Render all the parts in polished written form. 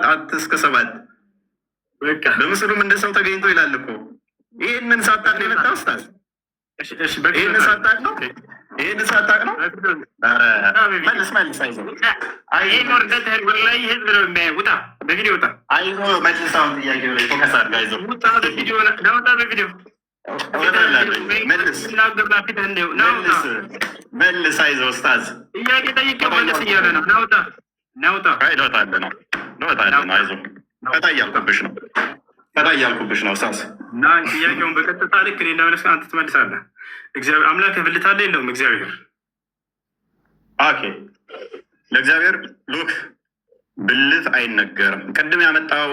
4 እስከ 7። በቃ። በምስሉም እንደ ሰው ተገኝቶ ይላል እኮ። ይህንን ሳታቅ ነው የመጣው ኡስታዝ። እሺ፣ በቪዲዮ ይህንን ሳታቅ ነው። ይህንን ሳታቅ ነው። ኧረ መልስ መልስ፣ አይዞህ አይዞህ። ይህን ወርደህ ወላሂ ህዝብ ነው የሚያየው። ውጣ፣ በቪዲዮ ውጣ። አይዞህ መልስ። አሁን ጥያቄው ላይ focus አድርግ። አይዞህ። ውጣ በቪዲዮ፣ ናውጣ በቪዲዮ። እወጣልሃለሁ። መልስ። ናገባ ፊትህ እንዲያው ናውጣ። መልስ መልስ። አይዞህ ኡስታዝ። ጥያቄ ጠይቄው መለስ እያለ ነው። ናውጣ ናውጣ። አይ ልወጣልህ ነው፣ ልወጣልህ ነው። አይዞህ፣ ፈታ እያልኩብሽ ነው፣ ፈታ እያልኩብሽ ነው ኡስታዝ። እና ጥያቄውን በቀጥታ ልክ እኔ እንደመለስክ አንተ ትመልሳለህ። እግዚአብሔር አምላክ ብልት አለ የለውም? እግዚአብሔር። Okay፣ ለእግዚአብሔር look ብልት አይነገርም። ቅድም ያመጣው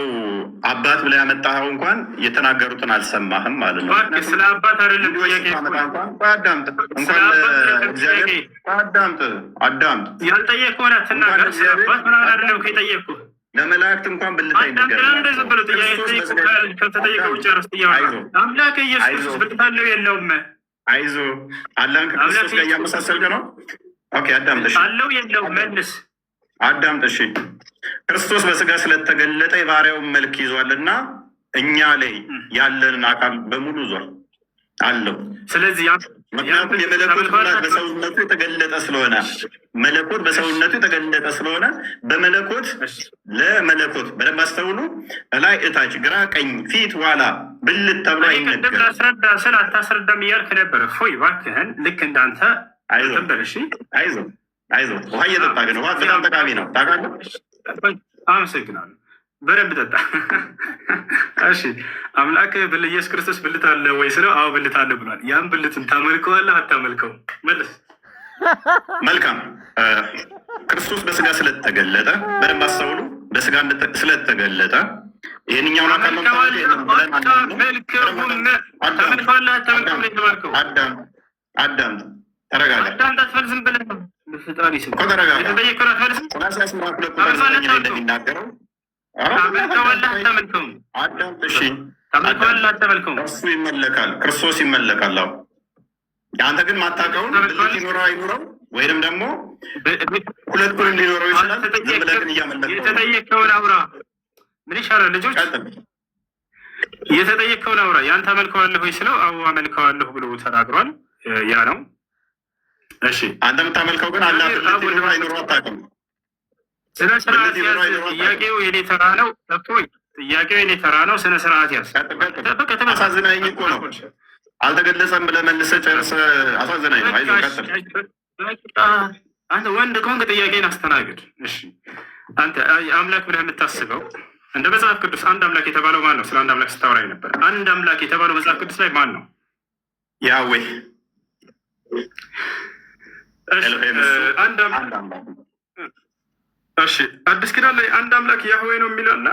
አባት ብለህ ያመጣኸው እንኳን የተናገሩትን አልሰማህም ማለት ነው። እባክህ፣ ስለ አባት አይደለም ቪዲዮ ጥያቄ። ስታመጣ እንኳን ቆይ አዳምጥ። ስለ እንኳን አባት አይደለም ለእግዚአብሔር ጥያቄ። ቆይ አዳምጥ አዳምጥ። ያልጠየቅኩህን አትናገር። እንኳን ስለ ለእግዚአብሔር አባት ምናምን አይደለም እኮ የጠየቅኩህ። ለመላእክት እንኳን ብልት አዳምጥ። ለምን እንደዚህ አይነገርላቸውም። ብሎ ጥያቄ ክርስቶስ ጠይቁ በስጋ ከተጠየቀ አዳምጥ። ውጭ አረስ እያወራ አይዞህ። አምላክ ኢየሱስ አይዞህ። ክርስቶስ ብልት አለው የለውም? አይዞህ፣ አላህን አምላክ ከክርስቶስ ጋር ኢየሱስ እያመሳሰልክ ነው። Okay አዳምጥ እሺ። አለው የለውም? መልስ። አዳምጥ እሺ። ክርስቶስ በስጋ ስለተገለጠ የባሪያውን መልክ ይዟልና እኛ ላይ ያለንን አካል በሙሉ ይዟል አለው። ስለዚህ ያን ምክንያቱም ብልት የመለኮት ታመልከዋለህ? ሙላት በሰውነቱ የተገለጠ ስለሆነ፣ መለኮት በሰውነቱ የተገለጠ ስለሆነ በመለኮት ለመለኮት በደንብ አስተውሉ። እላይ እታች፣ ግራ ቀኝ፣ ፊት ኋላ ብልት ተብሎ እኔ ቅድም አይነገርም። ላስረዳ ስል አታስረዳም እያልክ ነበር። እፎይ እባክህን፣ ልክ እንዳንተ አይዞህ። እንትን በል እሺ። አይዞህ አይዞህ። ውሃ እየጠጣ ግን ውሃ በጣም ጠቃሚ ነው ታውቃለህ። አመሰግናለሁ። በደንብ ጠጣ። እሺ፣ አምላክ ኢየሱስ ክርስቶስ ብልት አለ ወይ ስለው አዎ ብልት አለ ብሏል። ያን ብልትን ታመልከዋለህ አታመልከውም? መልስ። መልካም፣ ክርስቶስ በስጋ ስለተገለጠ፣ በደንብ አስተውሉ። በስጋ ስለተገለጠ ይህንኛውን አካል ነው ታመልከዋለህ ብለን አናምንም። አታመልከውም? ታመልከዋለህ አታመልከውም ነው የተባልከው። አዳም አዳም፣ ተረጋጋ። አዳም አትበል፣ ዝም ብለህ ነው። በፈጣሪ ስም እኮ ተረጋጋ። የተጠየቅከውን አትመልስም? ቆላስይስ ምዕራፍ 2 ቁጥር 9 ላይ እንደሚናገረው ኧረ ታመልከዋለህ አታመልከውም? አዳም እሺ። ታመልከዋለህ አታመልከውም? እርሱ ይመለካል፣ ክርስቶስ ይመለካል። አዎ፣ አንተ ግን ማታውቀውን ብልት ይኑረው አይኑረው ወይንም ደግሞ ሁለቱንም ሊኖረው ይችላል። ዝም ብለህ ግን እያመለከው ነው። የተጠየቅከውን አውራ። ምን ይሻላል ልጆች? ቀጥል። የተጠየቅከውን አውራ። ያን ታመልከዋለህ ወይ ስለው አዎ አመልከዋለሁ ብሎ ተናግሯል። ያ ነው። እሺ። አንተ የምታመልከው ግን አላህ ብልት ይኑረው አይኑረው አታውቅም። ስነ ስርዓት ብልት ይኑረው ያዝ። አይኑረው አታውቅም። ጥያቄው የኔ ተራ ነው። እፎይ፣ ጥያቄው የኔ ተራ ነው። ስነ ስርዓት ያዝ። ቀጥል ቀጥል። በቃ ተመልከት። አሳዝናኝ እኮ ነው። አልተገለጸም ብለህ መልሰህ ጨርሰህ አሳዝናኝ ነው። አይዞህ ቀጥል። በቃ አንተ ወንድ ከሆንክ ጥያቄን አስተናግድ። እሺ፣ አንተ አምላክ ብለህ የምታስበው እንደ መጽሐፍ ቅዱስ አንድ አምላክ የተባለው ማን ነው? ስለ አንድ አምላክ ስታወራኝ ነበር። አንድ አምላክ የተባለው መጽሐፍ ቅዱስ ላይ ማን ነው? ያዌ። እሺ፣ ኤሎሄም እሱ አንድ አምላክ አንድ አምላክ ነው። እሺ፣ አዲስ ኪዳን ላይ አንድ አምላክ ያህዌ ነው የሚለው አለ?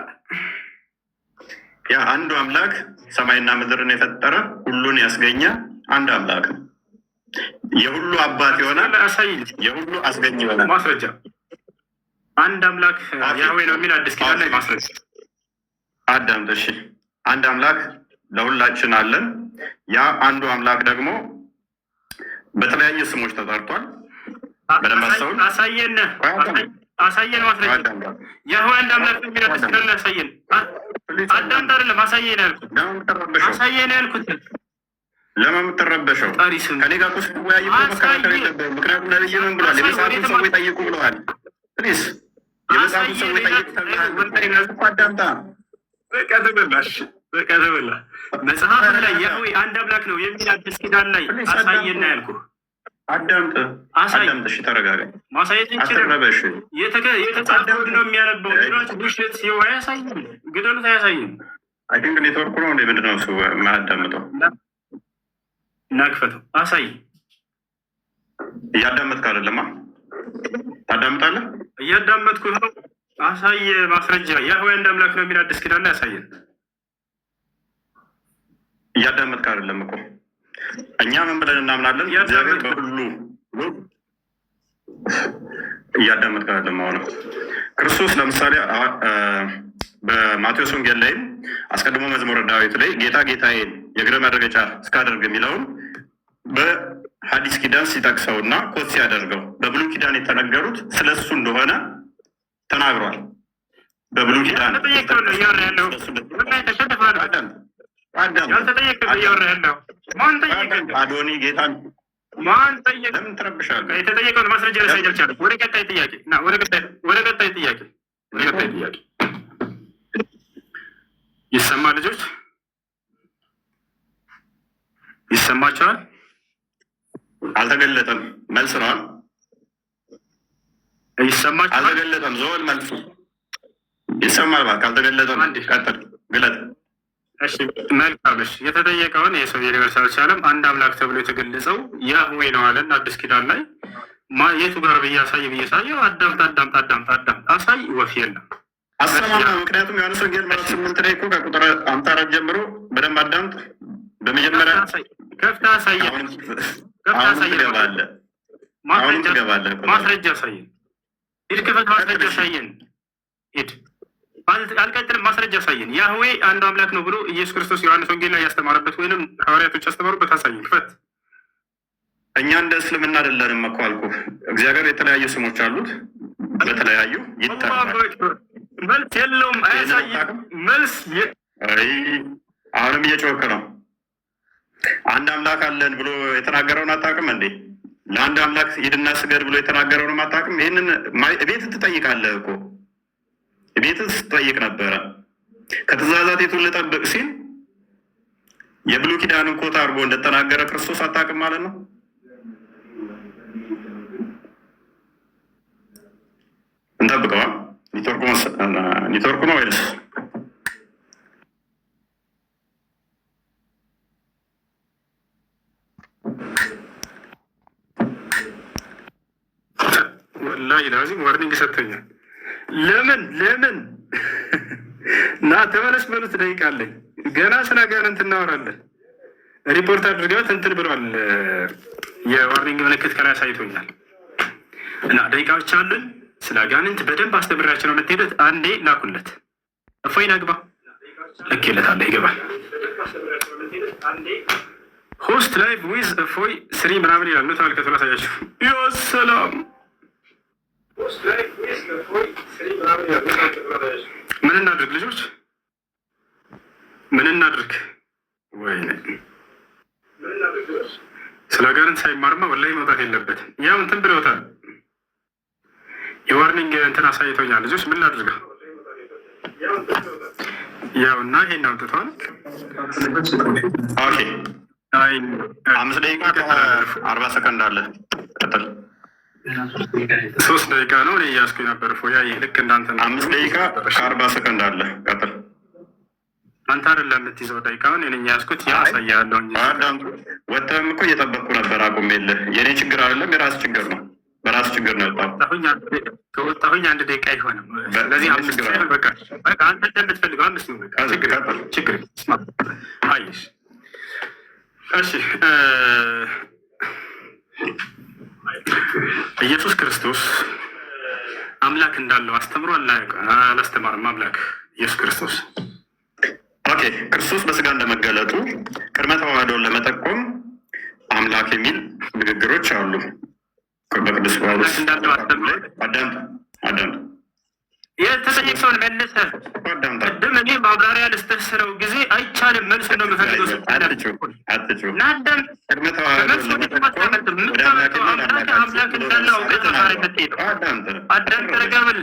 ያ አንዱ አምላክ ሰማይና ምድርን የፈጠረ፣ ሁሉን ያስገኘ አንድ አምላክ ነው። የሁሉ አባት የሆነ ላይ አሳይኝ የሁሉ አስገኝ የሆነ። ማስረጃ። አንድ አምላክ ያህዌ ነው የሚል አዲስ ኪዳን ላይ ማስረጃ። አዳምጥ እሺ። አንድ አምላክ ለሁላችን አለን። ያ አንዱ አምላክ ደግሞ በተለያዩ ስሞች ተጠርቷል። በደንብ አስተውል። አሳየን። ቆይ አዳምጥ። አሳየን ማስረጃ። አዳምጥ። ያህዌ አንድ አምላክ ነው የሚል አዲስ ኪዳን ላይ አሳየን። አዳምጥ፣ አይደለም አሳየን ያልኩት። ለምን የምትረበሸው? አሳየን ያልኩት። ለምን የምትረበሸው? ፈጣሪ ስም ከኔ ጋር እኮ ስትወያይ እኮ መከራከር የለብህም። ምክንያቱም ነብይ ምን ብሏል? የመጽሐፉን ሰዎች ጠይቁ ብለዋል። Please፣ የመጽሐፉን ሰዎች ጠይቁ ተብለሃል እኮ። አዳምጣ። በቃ ተበላሽ። በቃ ተበላ። መጽሐፍ ላይ ያህዌ አንድ አምላክ ነው የሚል አዲስ ኪዳን ላይ Please። አሳየና ያልኩህ። አዳምጥ። አሳይ። አዳምጥ። እሺ ተረጋጋ። ማሳየት እንችላለን። አትረበሽ። የተጻፈውን ነው የሚያነበው። ውሸት ሲው አያሳይም። ግደሉት፣ አያሳይም። I think ኔትወርኩ ነው እንደ ምንድን ነው እሱ የማያዳምጠው? እናክፈተው። አሳይ። እያዳመጥክ አይደለማ? ታዳምጣለህ? እያዳመጥኩ ነው። አሳየ ማስረጃ። ያህዌ አንድ አምላክ ነው የሚል አዲስ ኪዳን ላይ አሳየን። እያዳመጥክ አይደለም እኮ። እኛ ምን ብለን እናምናለን? እግዚአብሔር በሁሉ እያዳመጥክ አይደለም። አሁንም ክርስቶስ ለምሳሌ በማቴዎስ ወንጌል ላይም አስቀድሞ መዝሙረ ዳዊት ላይ ጌታ ጌታዬን የእግርህ መረገጫ እስካደርግ የሚለውን በሐዲስ ኪዳን ሲጠቅሰው እና quote ሲያደርገው በብሉይ ኪዳን የተነገሩት ስለ እሱ እንደሆነ ተናግሯል። በብሉይ ኪዳን ያልተጠየቀውን ነው እያወራ ያለው። ወላሂ ተሸንፈሃል። አዳም ያልተጠየቀ እያወራ ያለው ማን ጠየቀ? አዶኒ ጌታን ማን ጠየቀ? ለምን ትረብሻለህ? የተጠየቀውን ማስረጃ ሊያሳይ አልቻለም። ወደ ቀጣይ ጥያቄ ና። ወደ ቀጣይ ጥያቄ፣ ወደ ቀጣይ ጥያቄ። ይሰማ ልጆች፣ ይሰማቸዋል? አልተገለጠም። መልስ ነው። ይሰማቸዋል? አልተገለጠም። ዞን መልሱ ይሰማል። እባክህ አልተገለጠም። ቀጥል፣ ግለጥ። እሺ መልካም። እሺ የተጠየቀውን የሰው ሊመልስ አልቻለም። አንድ አምላክ ተብሎ የተገለጸው ያህዌ ነው አለን አዲስ ኪዳን ላይ የቱ ጋር ብዬ አሳይ ብዬ ሳየው አዳምጥ አዳምጥ አዳምጥ አዳምጥ አሳይ ወፍ የለም። አሰማማ። ምክንያቱም ዮሐንስ ወንጌል ምዕራፍ 8 ላይ እኮ ከቁጥር 54 ጀምሮ በደንብ አዳምጥ። በመጀመሪያ ከፍተህ አሳየን። ከፍተህ አሁንም አሳየን። ትገባለህ። አሁንም ትገባለህ እኮ። ማስረጃ አሳየን። ሂድ ክፈት፣ ማስረጃ አሳየን። ሂድ፣ አልቀጥልም። ማስረጃ አሳየን። ያህዌ አንዱ አምላክ ነው ብሎ ኢየሱስ ክርስቶስ ዮሐንስ ወንጌል ላይ ያስተማረበት ወይንም ሐዋርያቶች ያስተማሩበት አሳየን። ክፈት። እኛ እንደ እስልምና አይደለንም እኮ አልኩህ። እግዚአብሔር የተለያዩ ስሞች አሉት፣ በተለያዩ ይጠራል። አላሁ አክበር። መልስ የለውም፣ አያሳይም። መልስ አይ አሁንም እየጮህክ ነው። አንድ አምላክ አለን ብሎ የተናገረውን አታውቅም እንዴ? ለአንድ አምላክ ሂድና ስገድ ብሎ የተናገረውንም አታውቅም? ይህንን ቤት ትጠይቃለህ እኮ፣ ቤት ስትጠይቅ ነበረ። ከትእዛዛት የቱን ልጠብቅ ሲል የብሉይ ኪዳንን quote አድርጎ እንደተናገረ ክርስቶስ አታውቅም ማለት ነው። እንጠብቀዋል። ኔትወርኩ ነው ወይንስ ወላሂ ላዚም warning ሰጥቶኛል። ለምን ለምን ና ተመለስ በሉት። ደቂቃ አለኝ ገና ስለ አጋንንት እናወራለን። ሪፖርት አድርገውት እንትን ብሏል። የ warning ምልክት ከላይ አሳይቶኛል። እና ደቂቃዎች አሉን። ስለ አጋንንት በደንብ አስተምሬያቸው ነው የምትሄዱት። አንዴ ላኩለት። እፎይን አግባ ልኬለታለሁ፣ ይገባል። Host live with እፎይ three ምናምን ይላል። ነው ተመልከቱ፣ ላሳያችሁ። ያ ሰላም፣ ምን እናድርግ ልጆች? ምን እናድርግ? ወይኔ ስለ አጋንንት ሳይማርማ ወላሂ መውጣት የለበትም። ያው እንትን ብለውታል። የ warning እንትን አሳይቶኛል። ልጆች ምን ላድርገው? ያው እና ይሄን አምጥቷል። Okay። አይ 5 ደቂቃ ከ40 ሰከንድ አለ። ቀጥል። 3 ደቂቃ ነው እኔ እያስኩኝ ነበር። ፎያ ልክ እንዳንተ ነው። 5 ደቂቃ ከ40 ሰከንድ አለ። ቀጥል። አንተ አይደለም የምትይዘው ደቂቃውን፣ እኔ ነኝ የያዝኩት። ያ አሳያለሁ እንጂ አዳም ወጥተህም እኮ እየጠበቅኩ ነበር። አቁሜልህ። የእኔ ችግር አይደለም፣ የራስ ችግር ነው። በራስ ችግር ነው የወጣው። ከወጣሁኝ 1 ደቂቃ አይሆንም። ስለዚህ 5 ችግር ሳይሆን በቃ በቃ አንተ እንደምትፈልገው 5 ነው። በቃ ችግር ቀጥል። ችግር አይሽ እሺ ኢየሱስ ክርስቶስ አምላክ እንዳለው አስተምሯል አላስተማርም? አምላክ ኢየሱስ ክርስቶስ Okay፣ ክርስቶስ በስጋ እንደመገለጡ ቅድመ ተዋህዶን ለመጠቆም አምላክ የሚል ንግግሮች አሉ። በቅዱስ ጳውሎስ አምላክ እንዳለው አስተምሯል። አዳምጥ፣ አዳምጥ፣ የተጠየቀውን መልሰህ አዳምጥ። ቅድም እኔ ማብራሪያ ልስጥህ ስለው ጊዜ አይቻልም መልሱ ነው የምፈልገው ስትል አትጩህ፣ አትጩህ። ናደም ቅድመ ተዋህዶን መልሱ ለመጠቆም ወደ የምታመልጠው አምላክና አምላክ አምላክ ለአምላካችን ብሎ እንዳለው አውቀህ ለምሳሌ ነው ዛሬ ተናግሯል። የምትሄደው። አዳምጥ፣ አዳም ተረጋ በል።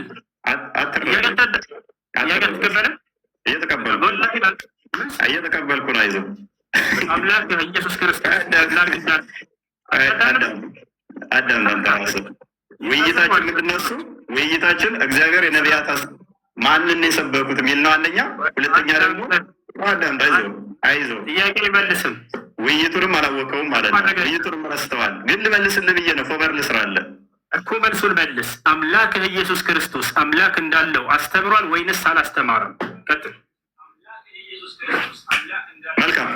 አትረገም፣ ጥያቄ አትቀበልም? እየተቀበልኩ ወላሂ እየተቀበልኩ ነው። አይዞህ። አምላክ ኢየሱስ ክርስቶስ አምላክ እንዳለ አዳም አንተ ራስህ ውይይታችን ምንድን ነው? እሱ ውይይታችን እግዚአብሔር የነቢያት ማንን የሰበኩት የሚል ነው አንደኛ። ሁለተኛ ደግሞ አዳም አይዞህ፣ አይዞህ ጥያቄ አይመልስም። ውይይቱንም አላወቀውም ማለት ነው። ውይይቱንም ረስተዋል። ግን ልመልስልህ ብዬ ነው። favor ልስራለህ እኮ መልሱን መልስ። አምላክህ ኢየሱስ ክርስቶስ አምላክ እንዳለው አስተምሯል ወይንስ አላስተማረም? ቀጥል። መልካም።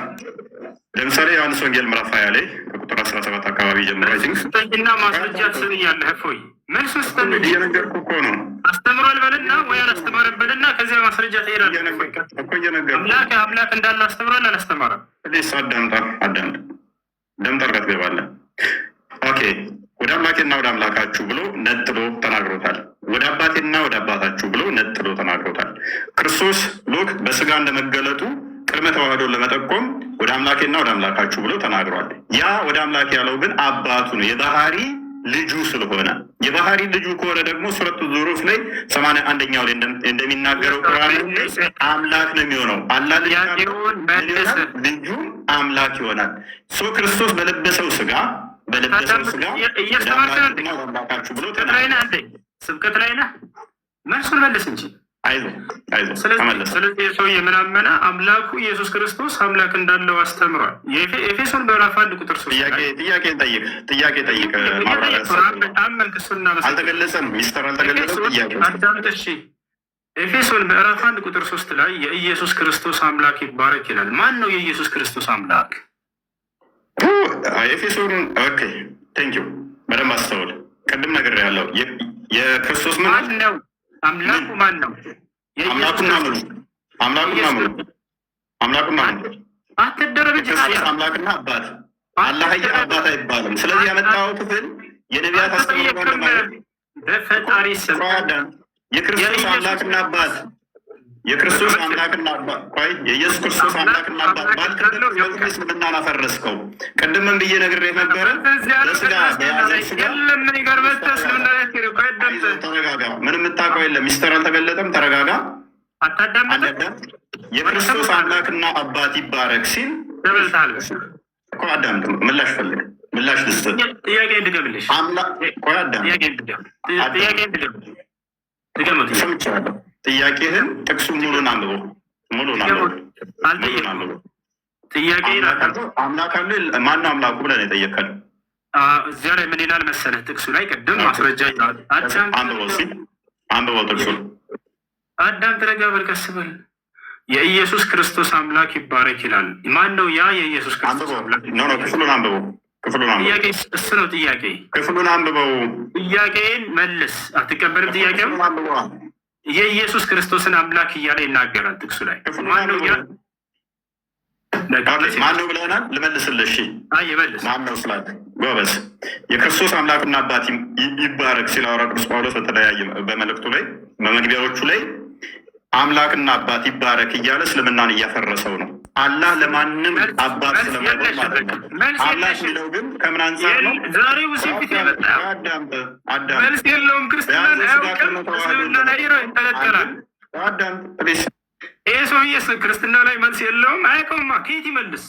ለምሳሌ ዮሐንስ ወንጌል ምዕራፍ 20 ላይ ከቁጥር 17 አካባቢ ጀምሮ I think ስጠኝና ማስረጃ ትስብያለህ። እፎይ መልሱን ስጠኝ። እየነገርኩህ እኮ ነው። አስተምሯል በልና ወይ አላስተማረም በልና ከዚያ ማስረጃ ትሄዳለህ። እኮ እየነገርኩህ አምላክ አምላክ እንዳለ አስተምሯል አላስተማረም? Please አዳምጣ፣ አዳምጥ። ደምጠ አድርገህ ትገባለህ። Okay፣ ወደ አምላኬና ወደ አምላካችሁ ብሎ ነጥሎ ተናግሮታል። ወደ አባቴና ወደ አባታችሁ ብሎ ነጥሎ ተናግሮታል። ክርስቶስ look በስጋ እንደመገለጡ ቅድመ ተዋህዶን ለመጠቆም ወደ አምላኬና ወደ አምላካችሁ ብሎ ተናግሯል። ያ ወደ አምላኬ ያለው ግን አባቱ ነው፣ የባህሪ ልጁ ስለሆነ፣ የባህሪ ልጁ ከሆነ ደግሞ ሱረቱ ዙሩፍ ላይ 81ኛው ላይ እንደሚናገረው ቁርአን አምላክ ነው የሚሆነው። አላህ ልጅ ካለው ጥያቄውን ምን መልስ። ይሆናል? ልጁም አምላክ ይሆናል። So ክርስቶስ በለበሰው ስጋ ወደ እያስተማርክ ነው እንዴ? አምላኬና ወደ አምላካችሁ ብሎ ስብከት ላይ ነህ ተናግሯል። እንዴ? ስብከት ላይ ነህ? መልሱን መልስ እንጂ። አይዞህ አይዞህ፣ ስለዚህ ተመለሰ። ስለዚህ ሰውዬ ምን አመነ? አምላኩ ኢየሱስ ክርስቶስ አምላክ እንዳለው አስተምሯል። የኤፌሶን ምዕራፍ 1 ቁጥር 3 ጥያቄ ላይ ጥያቄ ጠይቅ፣ ጥያቄ ጠይቅ። ማብራሪያ ሰጥ አመንክ፣ እሱን እናመሰግናለን። አልተገለጸም፣ ሚስተር አልተገለጸም። ኤፌሶን ጥያቄ አዳምጥ እሺ። ኤፌሶን ምዕራፍ 1 ቁጥር 3 ላይ የኢየሱስ ክርስቶስ አምላክ ይባረክ ይላል። ማን ነው የኢየሱስ ክርስቶስ አምላክ? ኤፌሶን፣ okay, thank you። በደንብ አስተውል። ቅድም ነገር ያለው የክርስቶስ ምን ማን ነው አምላኩ? ማን ነው የኢየሱስ አምላኩና ምኑ ክርስቶስ? አምላኩና ምኑ አምላኩና ምኑ አትደረብ እንጂ የክርስቶስ ታዲያ። አምላክና አባት፣ አላህ አባት አይባልም። ስለዚህ ያመጣው ክፍል የነቢያት አስተምህሮ አልተጠየቅም። ለማለት በፈጣሪ ስም ቆይ፣ የክርስቶስ የኢየሱስ አምላክና አባት፣ የክርስቶስ አምላክና አባት፣ ቆይ፣ የኢየሱስ ክርስቶስ አምላክና አባት ባልክበት በዚህ እስልምናን አፈረስከው። ቅድምም ብዬ ነግሬህ ነበረ። በስጋ በያዘው ስጋ የለም ምን ጋር መጥተህ እስልምና ላይ ትሄድ። ቆይ አዳምጥ። አይዞህ፣ ተረጋጋ። ምንም የምታውቀው የለም። ሚስተር አልተገለጠም። ተረጋጋ። አታዳምጥም? አዳምጥ። የክርስቶስ አምላክና አባት ይባረክ ሲል ተበልተሃል። እኮ አዳምጥ። ምላሽ ፈልግ፣ ምላሽ ልስጥ። ጥያቄ እንድገምልሽ። አምላክ፣ ቆይ አዳምጥ። ጥያቄ እንድገም፣ ጥያቄ እንድገም፣ ድገመው። ጥያቄ ሰምቻለሁ። ጥያቄህን ጥቅሱን ሙሉን አንብበው፣ ሙሉን አንብበው፣ ሙሉን አልጠየኩም። አንብበው። ጥያቄን አምላክ አለ፣ ማነው አምላኩ ብለህ ነው የጠየከን። እዚያ ላይ ምን ይላል መሰለህ? ጥቅሱ ላይ ቅድም ማስረጃ ይላል። አንብበው እስኪ፣ አንብበው ጥቅሱን። አዳም ተረጋ በል፣ ቀስ በል። የኢየሱስ ክርስቶስ አምላክ ይባረክ ይላል። ማን ነው ያ የኢየሱስ ክርስቶስ አንብበው። አምላክ? No, ክፍሉን አንብበው፣ ክፍሉን አንብበው፣ ጥያቄ እሱ ነው ጥያቄ። ክፍሉን አንብበው። ጥያቄን መልስ። አትቀበልም? ጥያቄው ክፍሉን አንብበው። የኢየሱስ ክርስቶስን አምላክ እያለ ይናገራል ጥቅሱ ላይ። ክፍሉን ማን ነው ያ? አንብበው። ማን ነው ብለናል። ልመልስልህ። እሺ። አይ ይመልስ። ማን ነው ስላለ ጎበዝ። የክርስቶስ አምላክና አባት ይባረክ ሲል ሐዋርያው ቅዱስ ጳውሎስ በተለያየ በመልእክቱ ላይ በመግቢያዎቹ ላይ አምላክና አባት ይባረክ እያለ እስልምናን እያፈረሰው ነው። አላህ ለማንም አባት መልስ ስለማይሆን የለሽም። ማለት ነው። መልስ አምላክ የለሽም። የሚለው ግን ከምን አንጻር ነው? ዛሬ ውሴ ፊት የመጣ አዳምጥ፣ አዳምጥ። መልስ የለውም። ክርስትናን በያዘው ስጋ አያውቅም። ቅድመ ተዋህዶ እስልምና ላይ ይንጠለጠላል። አዳምጥ please። ይህ ሰውዬ ክርስትና ላይ መልስ የለውም። አያውቀውማ። ከየት ይመልስ?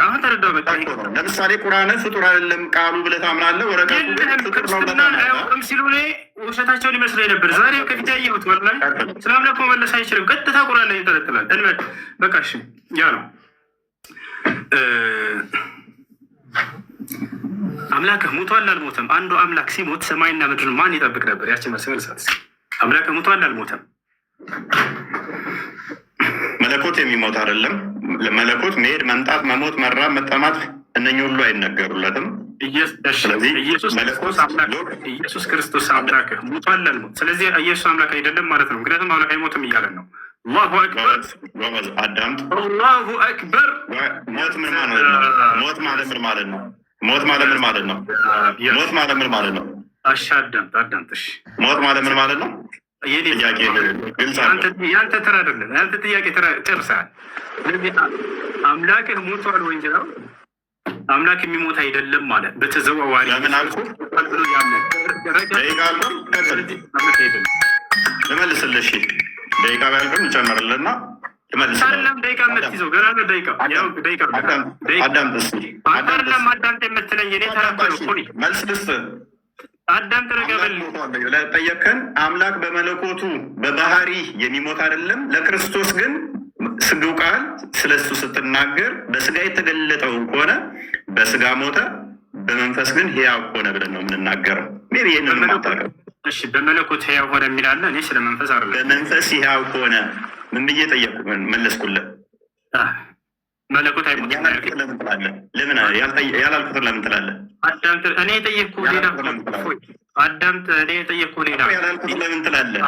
አሁን ተረዳው። በቃ ለምሳሌ ቁርአን ፍጡር አይደለም ቃሉ ብለህ ታምናለህ። ወረቀቱ ግን የለህም። ፍጡር ነው ብለህ ክርስትናን ታምናለህ። አያውቅም ሲሉ እኔ ውሸታቸውን ይመስለኝ ነበር። ዛሬ ከፊት ያየሁት ወላሂ ስለ አምላክ መመለስ አይችልም። ቀጥታ ቁርአን ላይ ይንጠለጥላል። እንበል በቃ እሺ፣ ያ ነው። አምላክህ ሙቷል አልሞተም? አንዱ አምላክ ሲሞት ሰማይና ምድርን ማን ይጠብቅ ነበር? ያችን መልስ መልሳት። አምላክህ ሙቷል አልሞተም? መለኮት የሚሞት አይደለም። መለኮት መሄድ፣ መምጣት፣ መሞት፣ መራብ፣ መጠማት እነኚህ ሁሉ አይነገሩለትም። ስለዚህ ኢየሱስ መለኮት ክርስቶስ አምላክ ኢየሱስ ክርስቶስ አምላክህ ሙቷል አልሞት? ስለዚህ ኢየሱስ አምላክ አይደለም ማለት ነው። ምክንያቱም አምላክ አይሞትም እያለን ነው። አላሁ አክበር፣ ጎበዝ ጎበዝ፣ አዳምጥ። አላሁ አክበር። ሞት ምን ማለት ነው? ሞት ማለት ምን ማለት ነው? ሞት ማለት ምን ማለት ነው? ሞት ማለት ምን ማለት ነው? እሺ አዳምጥ፣ አዳምጥ። እሺ ሞት ማለት ምን ማለት ነው? የኔ ጥያቄ ግልጽ አድርገው። ያንተ ተራ አይደለም። ያንተ ጥያቄ ተራ ጨርሰሃል። ስለዚህ አምላክህ ሞቷል ወይ እንጂ ነው፣ አምላክ የሚሞት አይደለም ማለት በተዘዋዋሪ ለምን አልኩ? ብሎ ያምናል። ደቂቃ አልቆም፣ ቀጥል። አምላክ አይደለም። ልመልስልህ። እሺ ደቂቃ ቢያልቅም ልጨምርልህና ልመልስልህ። አይደለም ደቂቃ የምትይዘው ገና ነው። ደቂቃ ያው ደቂቃ ደቂቃ አዳምጥ እስኪ፣ አንተ አዳምጥ አይደለም አዳምጥ የምትለኝ፣ እኔ ተራ እኮ ነው። ቆይ መልስ ልስጥ። አዳምጥ ረጋ በል። ለጠየቅከን አምላክ በመለኮቱ በባህሪ የሚሞት አይደለም። ለክርስቶስ ግን ስግው ቃል ስለ እሱ ስትናገር በስጋ የተገለጠውን ከሆነ በስጋ ሞተ፣ በመንፈስ ግን ሕያው ሆነ ብለን ነው የምንናገረው። Maybe ይህንን አታውቅም። እሺ በመለኮት ሕያው ሆነ የሚል አለ። እኔ ስለ መንፈስ አይደለም። በመንፈስ ሕያው ሆነ ምን ብዬ ጠየቅኩ? መለስኩልህ። መለኮት አይሞትም። ያላልኩትን ለምን ትላለህ? ለምን ያላልኩትን ለምን ትላለህ? አዳምጥ። እኔ የጠየቅኩህ ሌላ ያላልኩት ለምን ትላለህ? እፎይ፣ አዳምጥ። እኔ የጠየቅኩህ ሌላ እኮ ያላልኩት ለምን ትላለህ?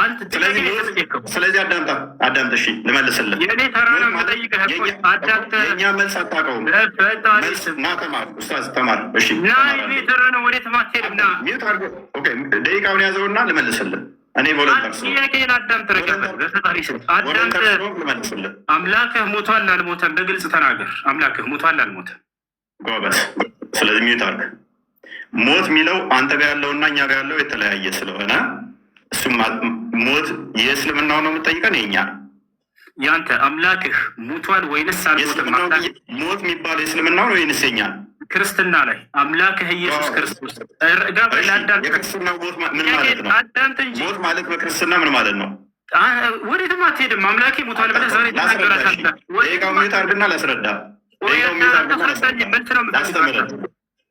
አንተ ጥያቄ ስለዚህ ነው ሞት የተጠየቅከው። ስለዚህ አዳምጣ አዳምጥ። እሺ ልመልስልህ። የእኔ ተራ ሞት ነው ማለት የምጠይቅህ። እፎይ የኛ አዳምጥ። የእኛ መልስ አታውቀውም። በፈጣሪ መልስ ስም ና ተማር፣ ኡስታዝ ተማር። እሺ ና፣ ተማር የእኔ አንዴ። ተራ ነው። ወዴትም አትሄድም። ና mute አድርጎ okay፣ ደቂቃውን ያዘውና ልመልስልህ። እኔ volunteer ስለሆንኩ ጥያቄን አዳምጥ። ረገበል በፈጣሪ ስም አዳምጥ። volunteer ስለሆንኩ ልመልስልህ። አምላክህ ሞቷል አልሞተም? በግልጽ ተናገር። አምላክህ ሞቷል አልሞተም? ጎበዝ። ስለዚህ mute አድርግ። ሞት የሚለው አንተ ጋር ያለውና እኛ ጋር ያለው የተለያየ ስለሆነ እሱም ሞት የእስልምናው ነው የምጠይቀን የኛ ያንተ አምላክህ ሙቷል ወይንስ አልሞተም? የእስልምናው ሞት የሚባለው የእስልምናው ነው ወይንስ የኛ? ክርስትና ላይ አምላክህ ኢየሱስ ክርስቶስ እሺ፣ የክርስትናው ሞት ምን ማለት ነው? አዳምጥ እንጂ። ሞት ማለት በክርስትና ምን ማለት ነው? ወዴትም አትሄድም። አምላኬ ሙቷል ብለህ ዛሬ ላስረዳ። እሺ፣ ትናገራታለህ። ደቂቃው mute አድርግና ላስረዳ። ደቂቃው mute አድርግና ላስረዳ።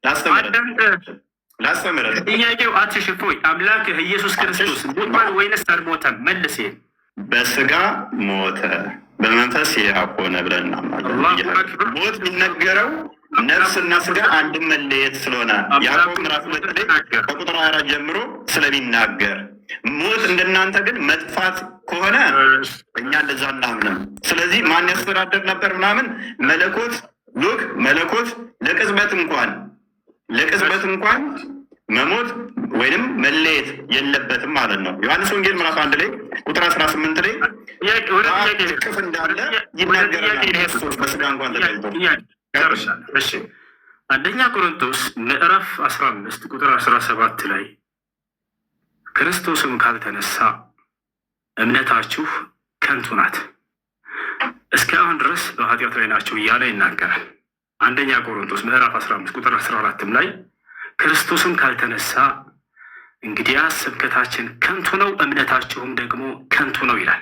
ላስተምርህ ላስተምርህ። ጥያቄው አትሽፎይ፣ አምላክህ ኢየሱስ ክርስቶስ ሞቷል ወይንስ አልሞተም? መልስ። ይሄን በስጋ ሞተ በመንፈስ ሕያው ሆነ ብለን እናምናለን። አላሁ አክበር። ሞት የሚነገረው ነፍስና ስጋ አንድም መለየት ስለሆነ ያዕቆብ ምዕራፍ 2 ላይ ከቁጥር 24 ጀምሮ ስለሚናገር ሞት እንደናንተ ግን መጥፋት ከሆነ እኛ እንደዛ እናምንም። ስለዚህ ማን ያስተዳደር ነበር ምናምን መለኮት look መለኮት ለቅጽበት እንኳን መሞት ወይንም መለየት የለበትም ማለት ነው። ዮሐንስ ወንጌል ምዕራፍ 1 ላይ ቁጥር 18 ላይ እቅፍ እንዳለ ይናገረናል። ክርስቶስ በስጋ እንኳን ተገልጦ እሺ፣ አንደኛ ቆሮንቶስ ምዕራፍ 15 ቁጥር 17 ላይ ክርስቶስም ካልተነሳ እምነታችሁ ከንቱ ናት፣ እስከ አሁን ድረስ በኃጢአት ላይ ናቸው እያለ ይናገራል። አንደኛ ቆሮንቶስ ምዕራፍ 15 ቁጥር 14ም ላይ ክርስቶስም ካልተነሳ እንግዲያስ ስብከታችን ከንቱ ነው፣ እምነታችሁም ደግሞ ከንቱ ነው ይላል።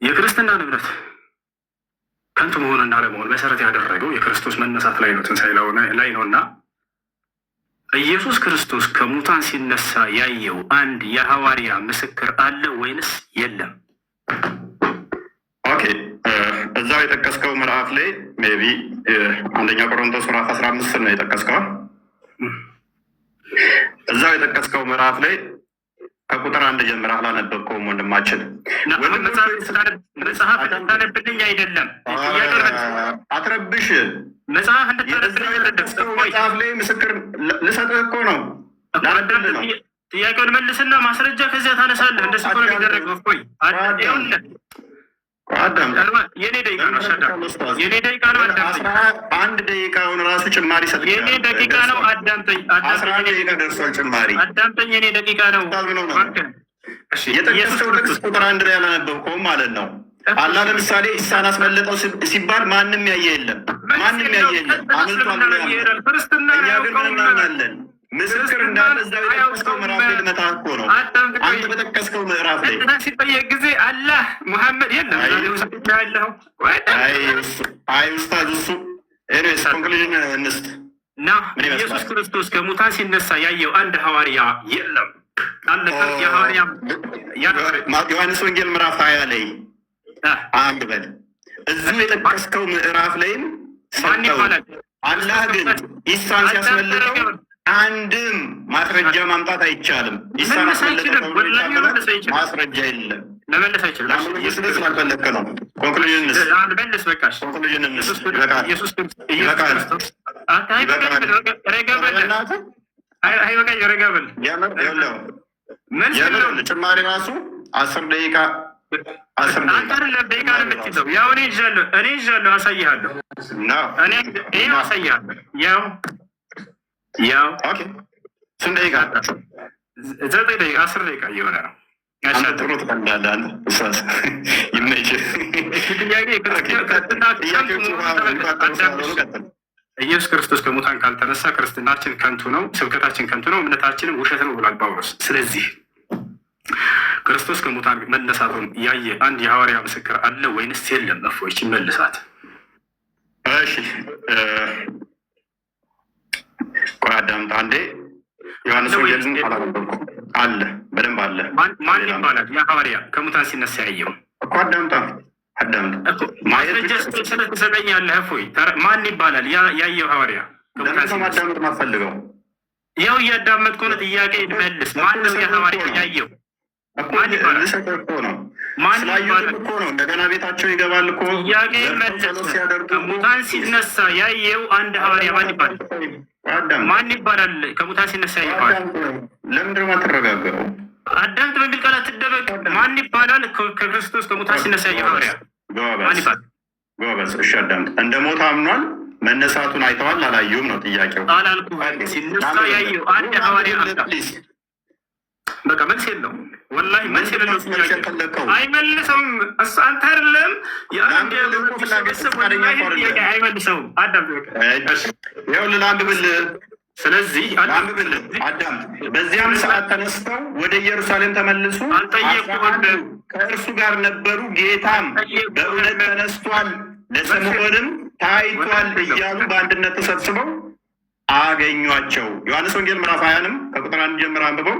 የክርስትናን እምነት ከንቱ መሆንና አለመሆን መሰረት ያደረገው የክርስቶስ መነሳት ላይ ነው፣ ትንሣኤ ላይ ነው እና ኢየሱስ ክርስቶስ ከሙታን ሲነሳ ያየው አንድ የሐዋርያ ምስክር አለ ወይንስ የለም? Okay፣ እዛው የጠቀስከው ምዕራፍ ላይ maybe አንደኛ ቆሮንቶስ ምዕራፍ 15 ነው የጠቀስከው። እዛው የጠቀስከው ምዕራፍ ላይ ከቁጥር 1 ጀምረህ አላነበብከውም ወንድማችን። መጽሐፍ እንድታነብልኝ አይደለም። አትረብሽ። መጽሐፍ እንድታነብልኝ አይደለም። መጽሐፍ ላይ ምስክር ልሰጥህ እኮ ነው። ላነብልህ ነው። ጥያቄውን መልስና ማስረጃ ከዚያ ታነሳለህ። እንደሱ እኮ ነው የሚደረገው። እፎይ የኔ ደቂቃ ነው። የኔ ደቂቃ ነው። አዳምጠኝ። 11 ደቂቃውን ራሱ ጭማሪ ሰጥቼሃለሁ። የኔ ደቂቃ ነው። አዳምጠኝ። 11 ደቂቃ ደርሷል ጭማሪ። አዳምጠኝ። የኔ ደቂቃ ነው። የጠቀስከው ጥቅስ ቁጥር 1 ላይ ያላነበብከውም ማለት ነው። አላህ ለምሳሌ ኢሳን አስመለጠው ሲባል ማንም ያየ የለም። ማንም ያየ የለም። አምልጧል ብሎ ያምናል። እኛ ግን ምን እናምናለን? ምስክር እንዳለ እዛው የጠቀስከው ምዕራፍ ላይ ልመታህ እኮ ነው። አንተ በጠቀስከው ምዕራፍ ላይ ሲጠየቅ ጊዜ አላህ ሙሐመድ የለም። ያለው አይ ኡስታዝ፣ እሱ anyways conclusion እንስጥ። እና ኢየሱስ ክርስቶስ ከሙታን ሲነሳ ያየው አንድ ሐዋርያ የለም። ዮሐንስ ወንጌል ምዕራፍ 20 ላይ አንድ በል እዚሁ የጠቀስከው ምዕራፍ ላይም ሰጠው። አላህ ግን ኢሳን ሲያስመልጠው አንድም ማስረጃ ማምጣት አይቻልም። ኢሳን አስመለጠው ተብሎ ማስረጃ የለም። መመለስ አይችልም። ስላልፈለግክ ነው። Conclusion እንስጥ። መልስ በቃ። Conclusion እንስጥ። ይበቃል። ይበቃል። ረጋ በል። የምር ጭማሪ ራሱ 10 ደቂቃ 10 አንተ አይደለም ደቂቃ ነው የምትይዘው። ያው እኔ ይዣለሁ፣ እኔ ይዣለሁ፣ አሳይሃለሁ። እኔ ይኸው አሳይሃለሁ። ያው ስንት ደቂቃ? 9 ደቂቃ፣ 10 ደቂቃ እየሆነ ነው። አንተ ጥሩ ትቀልዳለህ። አንተ ኡስታዝ ይመችህ። ጥያቄ ኢየሱስ ክርስቶስ ከሙታን ካልተነሳ ክርስትናችን ከንቱ ነው፣ ስብከታችን ከንቱ ነው፣ እምነታችንም ውሸት ነው ብሏል ጳውሎስ። ስለዚህ ክርስቶስ ከሙታን መነሳቱን ያየ አንድ የሐዋርያ ምስክር አለ ወይንስ የለም? እፎይች መልሳት። እሺ ቆይ አዳምጥ አንዴ። ዮሐንስ ወንጌልን አላነበብኩም። አለ፣ በደንብ አለ። ማን ይባላል ያ ሐዋርያ ከሙታን ሲነሳ ያየው? እኮ አዳምጣ አዳምጥ። ማስረጃ ስለትሰጠኛለህ እፎይ፣ ማን ይባላል ያየው ሐዋርያ? ከሙታን ለምን ሲነሳ ማዳመጥ ማትፈልገው? ያው እያዳመጥኩ ነው። ጥያቄ መልስ። ማን ነው የሐዋርያ ያየው? እኮ ማን ይባላል? ልሰጥህ እኮ ነው። ማን ስላዩትም ይባላል? እኮ ነው። እንደገና ቤታቸው ይገባል እኮ። ጥያቄ ዘርተው መልስ። ጸሎት ሲያደርጉ እኮ። ከሙታን ሲነሳ ያየው አንድ ሐዋርያ ማን ይባላል? አዳምጥ፣ ማን ይባላል? ከሙታን ሲነሳ ያየው ሐዋርያ። አዳምጥ። ለምንድን ነው የማትረጋጋው? አዳምጥ በሚል ቃል አትደበቅ። ማን ይባላል? ከክርስቶስ ከሙታን ሲነሳ ያየው ሐዋርያ ማን ጎበዝ ይባላል? ጎበዝ። እሺ አዳምጥ። እንደ ሞተ አምኗል። መነሳቱን አይተዋል አላዩም ነው ጥያቄው። አላልኩህም። ሲነሳ ያየው አንድ ሐዋርያ አምጣ። Please። በቃ መልስ የለውም። ወላሂ መልስ የሌለው መልስ ጥያቄ የፈለግከው? አይመልሰውም። እሱ አንተ አይደለም የአንድ ለአንብብልህ እኮ ፍላጎት ሲሰበሰብ ፈቃደኛ ወላሂ እኮ ጥያቄ አይደለም። አይመልሰውም። አዳምጥ በቃ። ይኸውልህ ላንብብልህ ስለዚህ ላንብብልህ፣ አዳምጥ። በዚያም ሰዓት ተነስተው ወደ ኢየሩሳሌም ተመልሱ። አልጠየቅኩህም። 11ዱ ከእርሱ ጋር ነበሩ። ጌታም በእውነት ተነስቷል፣ ለስምዖንም ታይቷል እያሉ በአንድነት ተሰብስበው አገኟቸው። ዮሐንስ ወንጌል ምዕራፍ 20ንም ከቁጥር 1 ጀምረህ አንብበው።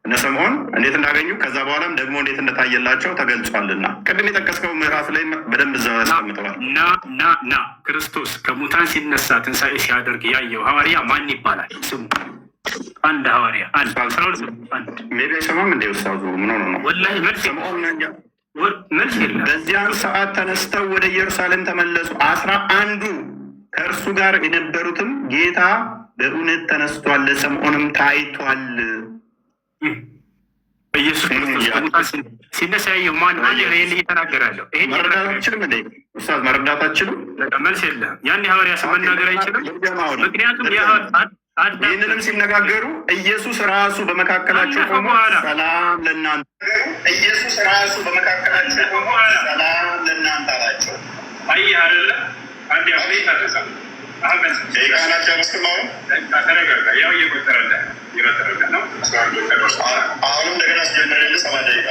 እነ ስምዖን እንዴት እንዳገኙ ከዛ በኋላም ደግሞ እንዴት እንደታየላቸው ተገልጿልና ቅድም የጠቀስከው ምዕራፍ ላይ በደንብ እዛው ያስቀምጠዋል። ና ና ና ክርስቶስ ከሙታን ሲነሳ ትንሣኤ ሲያደርግ ያየው ሐዋርያ ማን ይባላል? ስሙ። አንድ ሐዋርያ፣ አንድ፣ 12፣ አንድ። Maybe አይሰማም እንደ ኡስታዙ ምን ሆኖ ነው? ወላሂ መልስ ስምዖን ነኝ። መልስ የለም። በዚያን ሰዓት ተነስተው ወደ ኢየሩሳሌም ተመለሱ። 11ዱ ከእርሱ ጋር የነበሩትም ጌታ በእውነት ተነስቷል፣ ለስምዖንም ታይቷል። ኢየሱስ ክርስቶስ ከሙታን ሲነሳ ያየው ማን ማን? ይሄን እየተናገረ ያለው ይሄን መረዳት እየተናገረ አትችልም እንዴ ኡስታዝ? መረዳት አትችልም? በቃ መልስ የለም። ያን የሐዋርያ ስም መናገር አይችልም። ምክንያቱም ይህንንም ሲነጋገሩ ኢየሱስ ራሱ በመካከላቸው ካለፈ ቆሞ በኋላ ሰላም ለእናንተ፣ ኢየሱስ ራሱ በመካከላቸው ቆሞ ሰላም ለእናንተ አላቸው። አየህ አይደለ? አንድ ያው አህመድ ደቂቃህን አልጨረስክም አሁን? ተረጋጋ። ያው እየቆጠረልህ እየቆጠረልህ ነው። አሁንም እንደገና ስጀምርልህ 7 ደቂቃ።